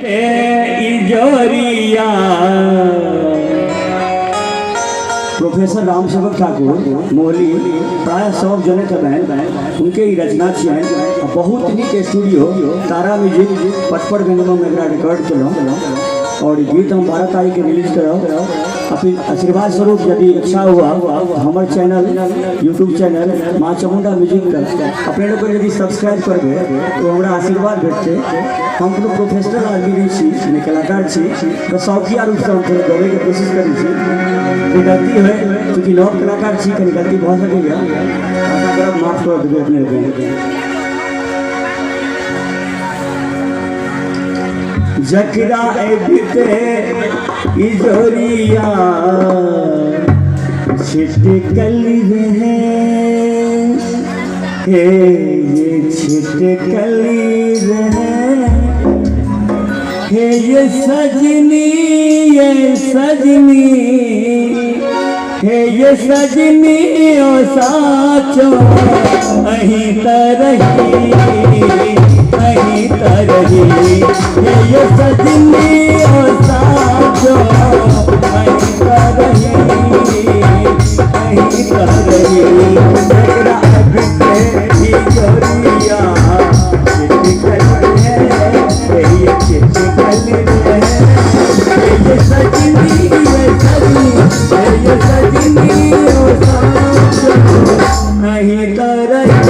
इजोरिया। प्रोफेसर रामसेवक ठाकुर मोहली प्रायः सब जनैत हेबनि, हुनके ई रचना छियनि। आ बहुत नीक स्टूडियो तारा म्यूजिक पटपरगंजमे एकरा रिकॉर्ड केलहुँ और ई गीत हम 12 तारीख के रिलीज करब। अपन आशीर्वाद स्वरूप यदि इच्छा हुआ तो हमर चैनल यूट्यूब चैनल माँ चामुंडा म्यूजिक अपने लोग यदि सब्सक्राइब करबै तो हमरा आशीर्वाद भेटतै। हम कोनो प्रोफेशनल आदमी नहीं छी, नहि कलाकार छी, तऽ शौकिया रूपसँ हम थोड़े गबैके कोशिश करै छी। जे गलती होइ, चूँकि नव कलाकार छी, कनि गलती भऽ सकैए, आशा करब माफ कऽ देबै अपने लोगके। जकरा अबिते इजोरिया छिटकल रहे, हे ये छिटकल रहे, हे ये सजनी ये सजनी, हे ये सजनी ओ साचो अहीं तरही अहीं तरही, हे ये सजनी ओ साचो अहीं तरही अहीं तरही। जकरा अबिते इजोरिया छिटकल रहे, हे ये छिटकल रहे, हे ये सजनी ये सजनी, हे ये सजनी ओ साचो अहीं तरही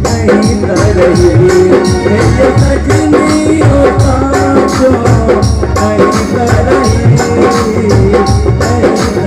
अहीं तरही, हे ये सजनी ओ साचो अहीं तरही अहीं तरही।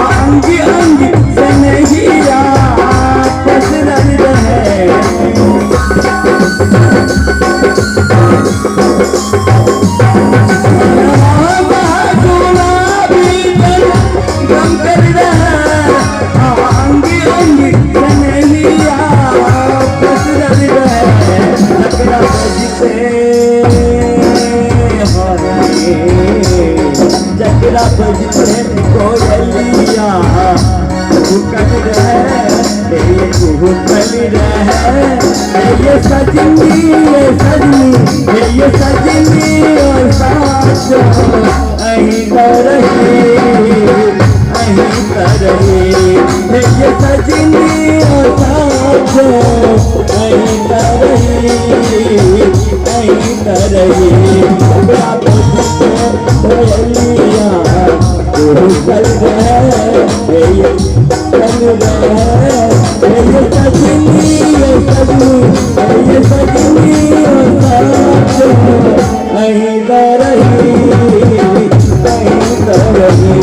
अंग अंग सनहिया पसरल रहे, अंग अंग सनहिया पसरल रहे, जकरा बजते जकरा बजते कोयलिया कुहकल रहे, ये कुहकल रहे, ये सजनी ये सजनी, ये सजनी ओ साचो अहीं तरही अहीं तरही, ये सजनी ओ साचो अहीं तरही अहीं तरही। जकरा बजते कोयलिया कुहकल रहे, ये कुहकल रहे, ये सजनी ये सजनी, ये सजनी ओ साचो अहीं तरही अहीं तरही।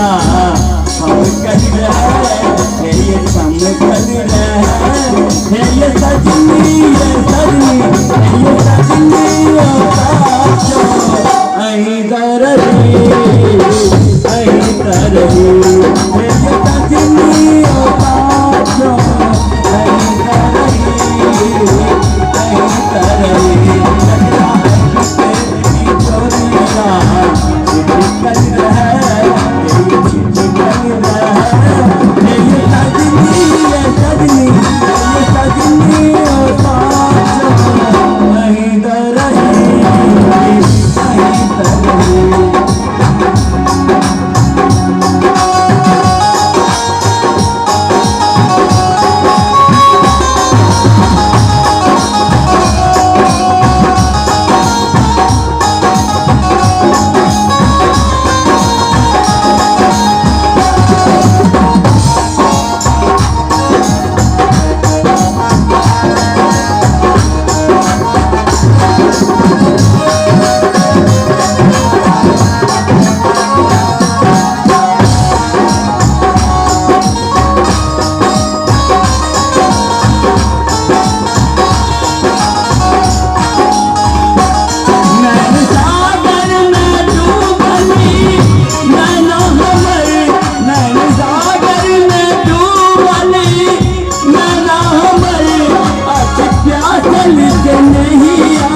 चोरिया हम कर रहे ये चमकल रहे हे ये सजनी ये सजनी ये सजनी ओ साचो अहीं दरही अहीं दरही हे ये सजनी ओ साचो अहीं दरही अहीं दरही लगरा तेरी चोरिया छिटकल रहे ये छिटकल रहे हे ये सजनी ये सजनी ये सजनी ओ साचो अहीं दरही अहीं दरही। नैन सागर में डूबली नैना हमर, नैन सागर में डूबली नैना हमर, अति प्यासल के नैया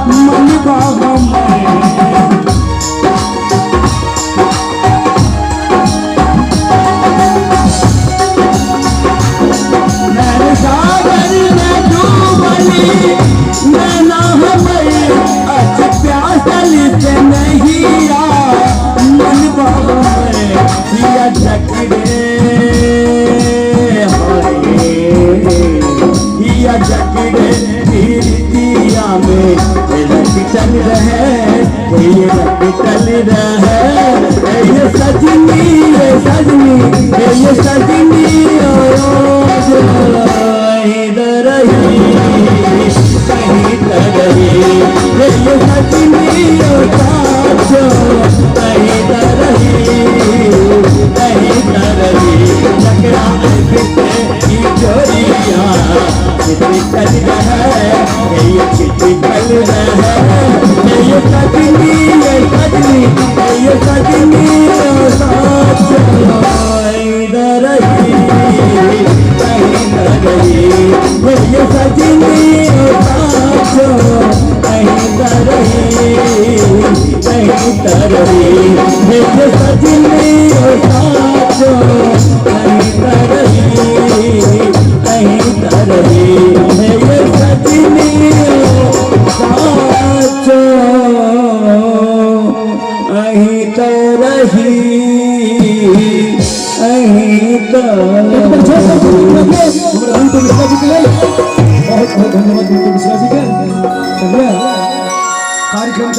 मनवा हमर। नैन सागर में डूबली नैना हमर, अति प्यासल के नैया मनवा हमर। हिया जकड़े हरे हिया जकड़े पीरितिया में रखटल रहे ये रखटल रहे ये सजनी ये सजनी ये सजनी ओ रही कहीं रही ये सजनी ओ साचो कहीं रही कहीं रही जकरा की चोरिया छिटकल रहे ये छिटकल रहे ये सजनी ये सजनी ये सजनी ओ साचो रही कहीं रही ये सजनी ओ साचो कहीं रही कहीं रही ये सजनी ओ साचो कहीं रही कहीं रही ये सजनी ओ साचो अहीं रही अहीं एक बार जोर से ताली बजाइए हमारे अंतु मिश्रा जी के लेल। बहुत बहुत धन्यवाद अंतु मिश्रा जी के।